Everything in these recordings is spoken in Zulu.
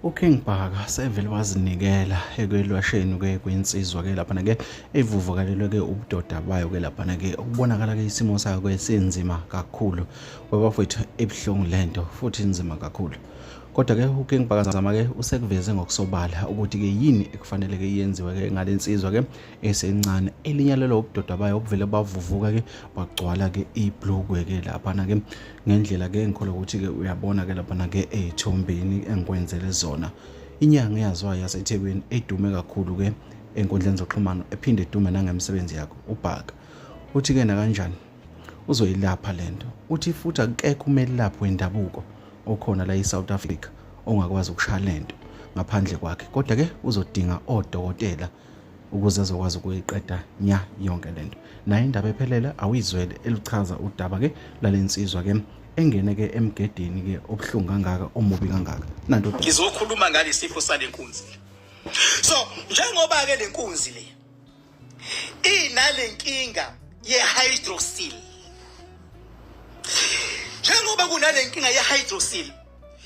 UKing Bhaka sevele wazinikela ekwelwasheni ke kwinsizwa ke laphana ke evuvukalelwe ke ubudoda bayo ke laphana ke okubonakala ke isimo sayo ke sinzima kakhulu webafowethu ebuhlungu lento futhi inzima kakhulu kodwa ke uKing Bhaka Zama ke usekuveze ngokusobala ukuthi ke yini ekufanele ke yenziwe ke ngalensizwa ke esencane elinyalelwa ubudoda bayo obuvele bavuvuka ke bagcwala ke iblukwe ke laphana ke ngendlela ke engikholwa ukuthi ke uyabona ke laphana ke ey'thombeni engikwenzele zona. Inyanga eyaziwayo yaseThekwini edume kakhulu ke ey'nkundleni zokuxhumana ephinde edume nangemisebenzi yakho uBhaka uthi ke nakanjani uzoyilapha lento uthi futhi akekho umelaphi wendabuko okhona la eSouth Africa ongakwazi ukushaya lento ngaphandle kwakhe kodwa ke uzodinga odokotela ukuze azokwazi ukuyiqeda nya yonke lento nayo indaba ephelele awuyizwele eluchaza udaba ke lalensizwa ke engene ke emgedeni ke obuhlungu kangaka omubi kangaka nanto ngizokhuluma ngalesifo salenkunzi so njengoba ke lenkunzi le inalenkinga ye-hydrocele njengoba kunalenkinga ye-hydrocele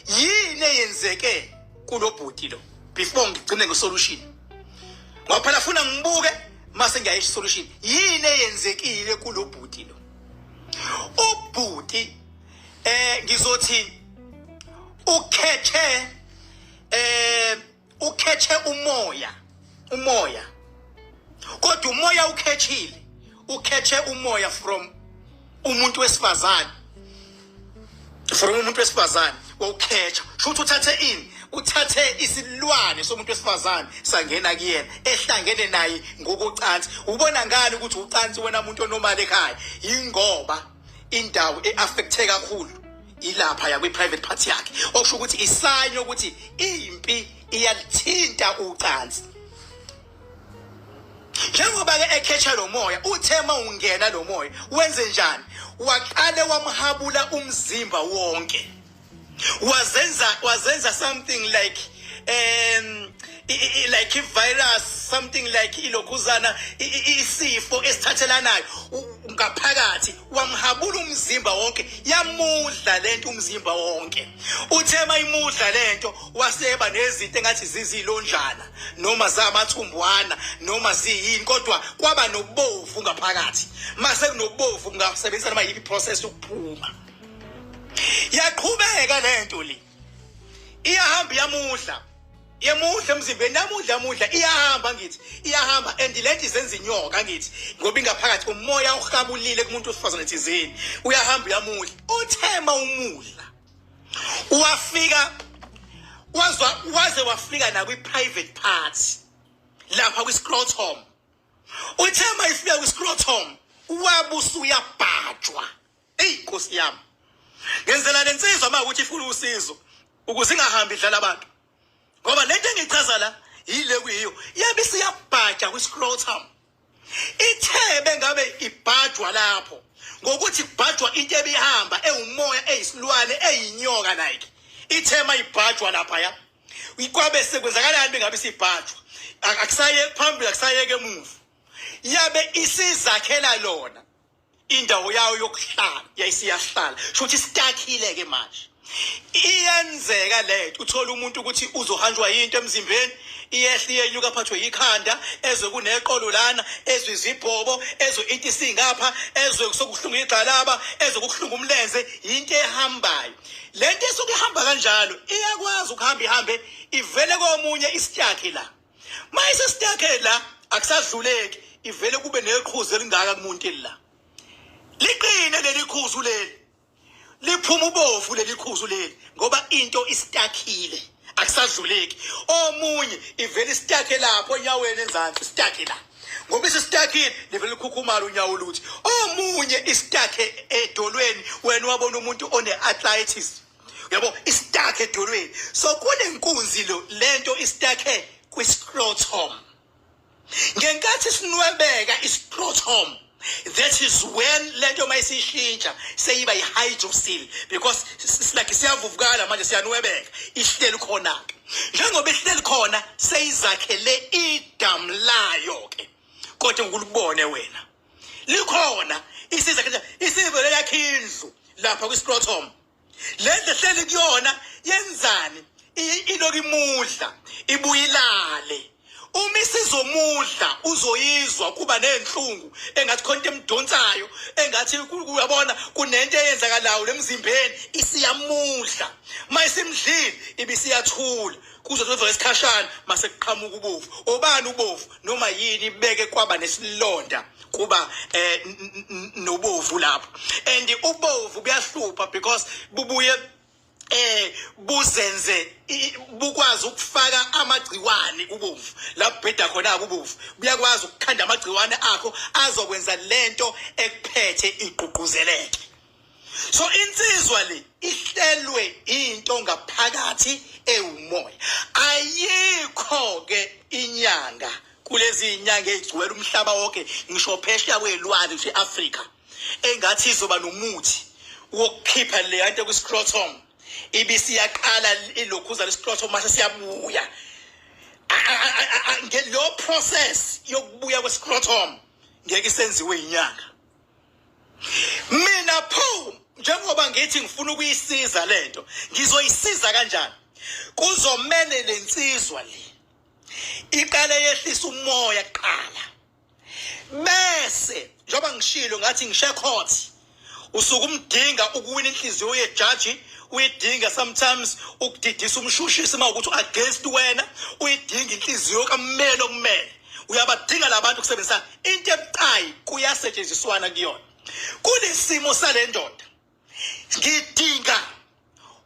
yini eyenzeke kulobhuti lo before ngigcine ngesolution ngoba phela funa ngibuke mase ngiyayisho solution yini eyenzekile kulobhuti lo ubhuti eh ngizothi ukhethe eh ukhethe umoya umoya kodwa umoya ukhethile ukhethe umoya from umuntu wesifazane from umuntu wesifazane wawukhetha sho ukuthi uthathe ini uthathe isilwane somuntu wesifazane sangena kuyena ehlangene naye ngokocansi ubona ngani ukuthi ucansi wena muntu onomali ekhaya yingoba indawo e-affecthe kakhulu ilapha yakwi-private party yakhe okusho ukuthi isayini yokuthi impi iyalithinta ucansi njengoba ke ekhetsha lo moya uthe uma ungena lo moya wenze njani waqale wamhabula umzimba wonke wazenza wazenza something like like i-virus something like ilokhuzana isifo esithathelanayo ngaphakathi wamhabula umzimba wonke yamudla lento umzimba wonke uthe mayimudla lento waseba nezinto engathi zizilonjana noma zamathumbwana noma ziyini kodwa kwaba nobovu ngaphakathi mase kunobovu kungasebenzisa noma yiphi process yokuphuma yaqhubeka lento le iyahamba iyamudla yemudla emzimbeni yamudla yamudla iyahamba ngithi iyahamba and lento izenza inyoka ngithi ngoba ingaphakathi umoya uhabulile kumuntu wesifazane thizeni uyahamba uyamudla uthema umudla wafika wazwa waze wafika nakwi private party lapha kwi scrotum uthe mayifika kwi scrotum wabusa uyabhajwa eyi nkosi yami ngenzela lensizwa uma ukuthi ifuna usizo ukuze ingahambi idlala abantu ngoba lento engichaza la yile kuyiyo yabe isiyabhaja kwi scrotum ithebe ngabe ibhajwa lapho ngokuthi kubhajwa into ebihamba ewumoya eyisilwane eyinyoka like ithema ibhajwa lapha ya kwabe sekwenzakalani bengabe isibhajwa akusaye phambili akusayeke emuva yabe isizakhela lona indawo yayo yokuhlala yayisiyahlala sho ukuthi isitakhile ke manje iyenzeka lento uthola umuntu ukuthi uzohanjwa yinto emzimbeni iyehla iyenyuka aphathwe yikhanda ezwe kuneqolo lana ezwe izibhobo ezwe into isingapha ezwe sokuhlungu igxalaba ezwe kuhlungu umlenze yinto ehambayo lento esuke ihamba kanjalo iyakwazi ukuhamba ihambe ivele komunye isityakhe la Mayisesitake la akusadluleki ivele kube neqhuzu elingaka kumuntu la. Liqine leli qhuzu leli. Liphuma ubovu leli qhuzu leli ngoba into isitakhile akusadluleki. Omunye ivele isitake lapho onyaweni enzansi isitake la. Ngoba isitakhile livele likhukhumala unyawo luthi. Omunye isitake edolweni wena wabona umuntu one arthritis yabo istakhe edolweni so kunenkunzi lo lento istakhe kwi-scrotum ngenkathi sinwebeka i-scrotum that is when lento mayisishintsha seyiba i-hydrocele because like siyavuvukala manje siyanwebeka ihleli khona ke njengoba ihleli khona seyizakhele idamu layo ke kodwa ngulubone wena likhona isiza isivele yakhe indlu lapha kwi-scrotum le ndlu ehleli kuyona yenzani Iloku imudla, ibuye ilale. Uma isizomudla uzoyizwa kuba nenhlungu engathi khona into emdonsayo, engathi uyabona kunento eyenzakalayo lemzimbeni, isiyamudla. Uma isimdlile ibisiyathula kuze kuzova isikhashana, mase kuqhamuka ubovu. Obani ubovu noma yini ibeke kwaba nesilonda, kuba nobovu lapho. And ubovu buyahlupha because bubuye buzenze bukwazi ukufaka amagciwane ubovu. La bheda khona ubovu buyakwazi ukukhanda amagciwane akho azokwenza lento ekuphethe igqugquzeleke. So insizwa le ihlelwe into ngaphakathi ewumoya. Ayikho ke inyanga kulezi inyanga ezigcwele umhlaba wonke, ngisho phesheya kwelwandle, ngisho eAfrika, engathi izoba nomuthi wokukhipha le nto kwi-scrotum, ibisiyaqala ilokhuza le-scrotum mase siyabuya. Lo process yokubuya kwe-scrotum ngeke isenziwe inyanga. Mina pho, njengoba ngithi ngifuna ukuyisiza lento, ngizoyisiza kanjani? Kuzomele lensizwa le iqale yehlisa umoya kuqala, bese njengoba ngishilo ngathi ngishe court, usuke umdinga ukuwina inhliziyo yejaji, uyidinga sometimes ukudidisa umshushisi uma ukuthi against wena, uyidinga inhliziyo kammeli okumele. Uyabadinga labantu kusebenzisa into ebucayi, kuyasetshenziswana kuyona. Kulesimo sale ndoda ngidinga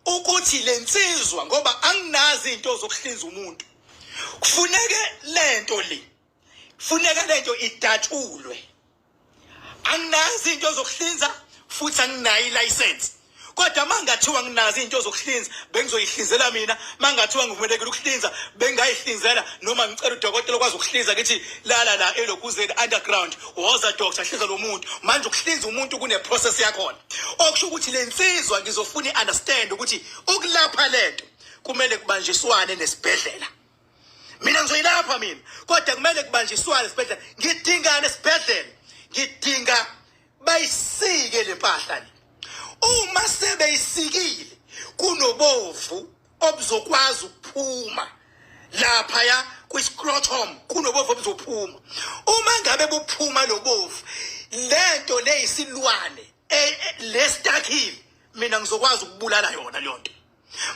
ukuthi lensizwa, ngoba anginazi into zokuhlinza umuntu, kufuneke lento le, kufuneka lento idatshulwe. Anginazi into zokuhlinza futhi anginayo ilicense, kodwa mangathiwa nginazo into zokuhlinza bengizoyihlinzela mina. Mangathiwa ngivumelekile ukuhlinza bengayihlinzela, noma ngicela udokotela okwazi ukuhlinza, ngithi lala la elokuzeni underground, woza doctor, hlinza lo muntu. Manje ukuhlinza umuntu kune process yakhona, okusho ukuthi lensizwa ngizofuna i-understand ukuthi ukulapha lento kumele kubanjiswane nesibhedlela. Mina ngizoyilapha mina, kodwa kumele kubanjiswane esibhedlela. Ngidingane esibhedlela? Ngidinga bayisike le mpahla le. Uma sebeyisikile kunobovu obuzokwazi ukuphuma laphaya kwi-scrotum, kunobovu obuzophuma. Uma ngabe buphuma lobovu, lento leyisilwane lestakhile, mina ngizokwazi ukubulala yona leyo nto.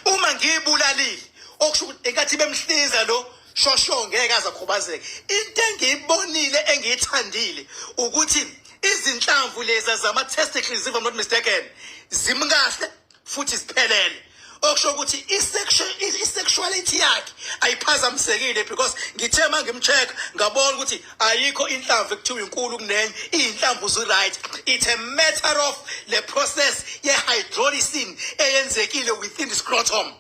Uma ngiyibulalile, okusho ukuthi enkathi bemhlinza lo shosho ngeke aze akhubazeke. Into engiyibonile engiyithandile ukuthi izinhlamvu lezi zama-testicles, if I'm not mistaken, zimkahle futhi ziphelele, okusho ukuthi i-sexuality yakhe ayiphazamisekile, because ngithe uma ngimcheck ngabona ukuthi ayikho inhlamvu ekuthiwa inkulu kunenye, iy'nhlamvu zi-right. It's a matter of le process ye-hydrolysis eyenzekile within the scrotum,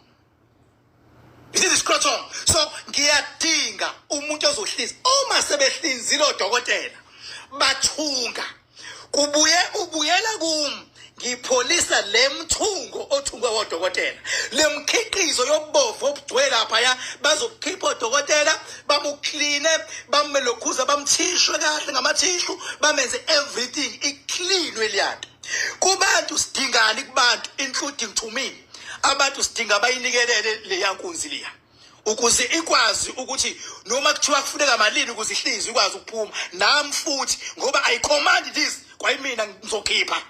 within the scrotum. So ngiyadinga umuntu ozohlinza. Uma sebehlinzile odokotela bathunga, kubuye ubuyela kum, ngipholisa le mthungo othungwe wodokotela, le mkhiqizo yobovu obugcwele laphaya. Bazokukhipha odokotela, bamukline, bamelokhuza, bamthishwe kahle ngamathishu, bamenze everything iklinwe liyanto. Kubantu sidingani? Kubantu, including to me, abantu sidinga bayinikelele leya nkunzi liya ukuze ikwazi ukuthi noma kuthiwa kufuneka malini ukuze ihlinzwe ikwazi ukuphuma. Nami futhi, ngoba I command this, kwayimina ngizokhipha.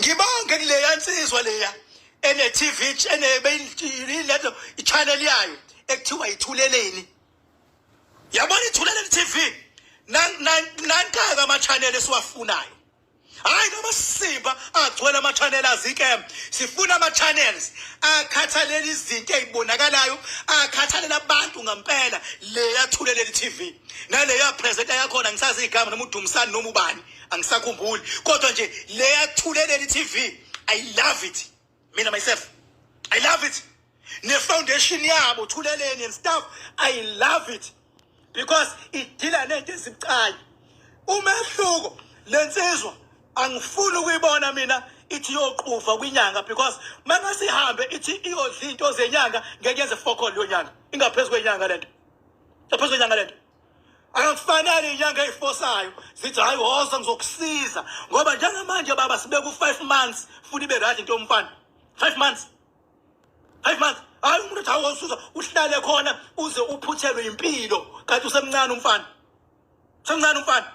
Ngibonge kuleya nsizwa leya ene TV, ene lento i-channel yayo ekuthiwa Ithuleleni. Yabona Ithuleleni TV, nankaka ama-channel esiwafunayo, hayi noma simba agcwele ama-channel azikem. Sifuna ama-channels akhathalela izinto ey'bonakalayo, akhathalela abantu ngempela. Leya Thuleleni TV naleya presenter yakhona, ngisazi igama noma uDumisani noma ubani, angisakhumbuli, kodwa nje leya Thuleleni TV, I love it. Mina myself, I love it. Ne-foundation yabo Thuleleni and stuff, I love it because idila nento ezibucayi. Umehluko, lensizwa angifuni ukuyibona mina ithi yoqufa kwinyanga, because mangasihambe ithi iyodla into zenyanga, ngeke yenze fokol leyo nyanga. Ingaphezu kwenyanga lento, ngaphezu kwenyanga lento. Akufanele inyanga eyifosayo zithi, "Hayi, woza ngizokusiza," ngoba njengamanje baba sibeka u-5 months futhi ibe right into yomfana. 5 months, 5 months. Hayi, umuntu uthi awususa uhlale khona uze uphuthelwe impilo, kanti usemncane umfana, usemncane umfana.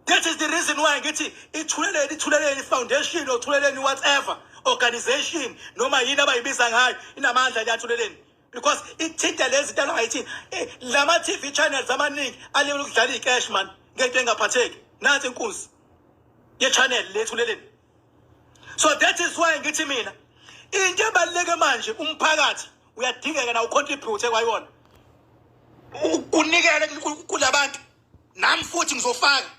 That is the reason why ngithi iThuleleni, iThuleleni Foundation or Thuleleni whatever organization noma yini abayibiza ngayo, inamandla liyaThuleleni, because ithinta lezi zinto angayithi lama TV channels amaningi alibele ukudlala icash man ngento engaphatheki. Nansi inkunzi ye channel leThuleleni. So that is why ngithi mina into ebaluleke manje, umphakathi uyadingeka na ucontribute kwayona, unikele kulabantu. Nami futhi ngizofaka,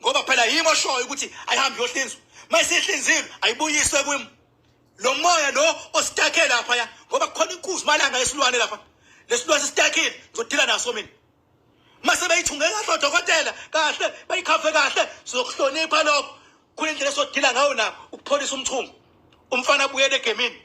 ngoba phela yimi oshoyo ukuthi ayihambe iyohlinzwa. Mayisihlinzile, ayibuyiswe kwimi lo moya lo ostakhe lapha ya, ngoba kukhona inkuzi malanga yesilwane lapha, lesilwane sistakile, ngizodila naso mina. Mase beyithunge kahle odokotela kahle, bayikhave kahle, sizokuhlonipha lokho. Kule ndlela esodila ngayo nabo ukupholisa umthungo, umfana abuyele egemini.